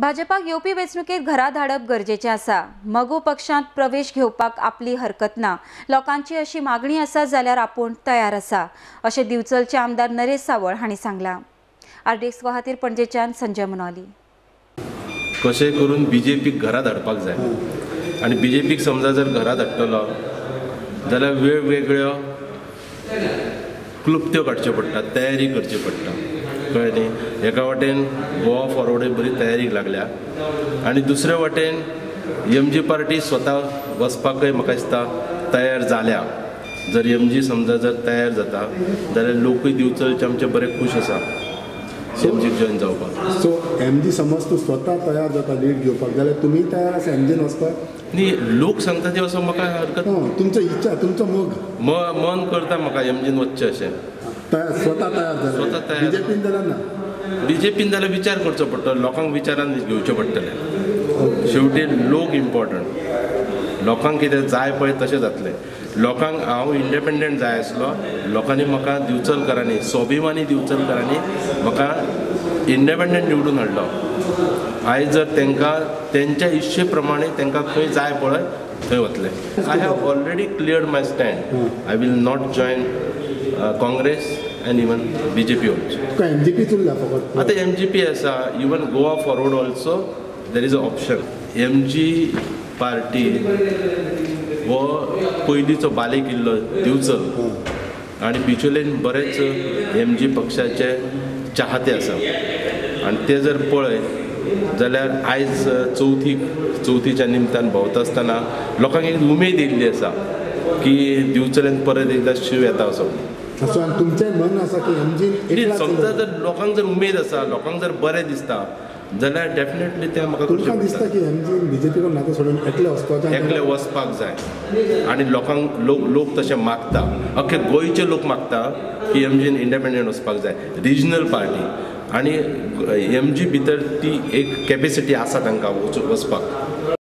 भाजपाक येवपी वेंचणुकेत घरा धाडप गरजेचें आसा. मगो पक्षांत प्रवेश घेवपाक आपली हरकत ना. लोकांची अशी मागणी आसा जाल्यार आपूण तयार आसा अशें दिवचलचे आमदार नरेश सावळ हांणी सांगलां. आरडीएक्स खातीर पणजेच्यान संजय मुनोली. कशें करून बीजेपीक घरा धाडपाक जाय आनी बीजेपीक समजा जर घरा धाडटलो जाल्यार वेगवेगळ्यो क्लुप्त्यो काडच्यो पडटा, तयारी करची पडटा, कळ्ळें न्ही. एका वाटेन गोवा फॉरवर्डूय बरी तयारीक लागल्या आनी दुसरे वाटेन एम जी पार्टी स्वता वचपाकय म्हाका दिसता तयार जाल्या. जर एम जी समजा जर तयार जाता जाल्यार लोकूय दिवचलचे आमचे बरे खूश आसा एम जीक जॉयन जावपाक. सो एम जी समज तूं स्वता तयार जाता लीड घेवपाक जाल्यार तुमी तयार आसा एम जीन वचपाक? न्ही, लोक सांगता ते असो म्हाका हरकत. तुमचो इच्छा, तुमचो मोग मन करता म्हाका एम जीन वचचें अशें. स्वता तयार जालें, स्वता तयार. बीजेपीन जाल्यार ना? बीजेपीन जाल्यार विचार करचो पडटलो, लोकांक विचारान घेवचें पडटलें. शेवटी लोक इम्पॉर्टंट, लोकांक कितें जाय पळय तशें जातलें. लोकांक हांव इंडिपेंडंट जाय आसलो, लोकांनी म्हाका दिवचलकारांनी, स्वाभिमानी दिवचलकारांनी म्हाका इंडिपेंडंट निवडून हाडलो. आयज जर तांकां तेंच्या इच्छे प्रमाणे तांकां खंय जाय पळय थंय वतले. I have already cleared my stand. I will not join Congress and even BJP also. तुका एम जी पीच उरला फकत? आतां एम जी पी आसा, even Goa Forward also there is a option. M G party हो पयलींचो बाले किल्लो दिवचल आनी बिचोलेन बरेच एम जी पक्षाचे चाहते आसा आनी ते जर पळयत जाल्यार आयज चवथीच्या निमतान भोंवता आसतना लोकांक एक उमेद येयल्ली आसा की दिवचलेन परत एकदां शीव येता असो. सो आनी तुमचें मन आसा की एम जी समजा जर लोकांक जर उमेद आसा, लोकांक जर बरें दिसता जाल्यार डेफिनेटली तें म्हाका तुमकां दिसता की एम जी बीजेपी कडून नातें सोडून एकले वचपाचें? एकले वचपाक जाय आनी लोकांक लोक तशें मागता, अख्खे गोंयचे लोक मागता की एम जीन इंडिपेंडंट वचपाक जाय, रिजनल पार्टी. आनी एम जी भितर ती एक कॅपेसिटी आसा तांकां वचपाक.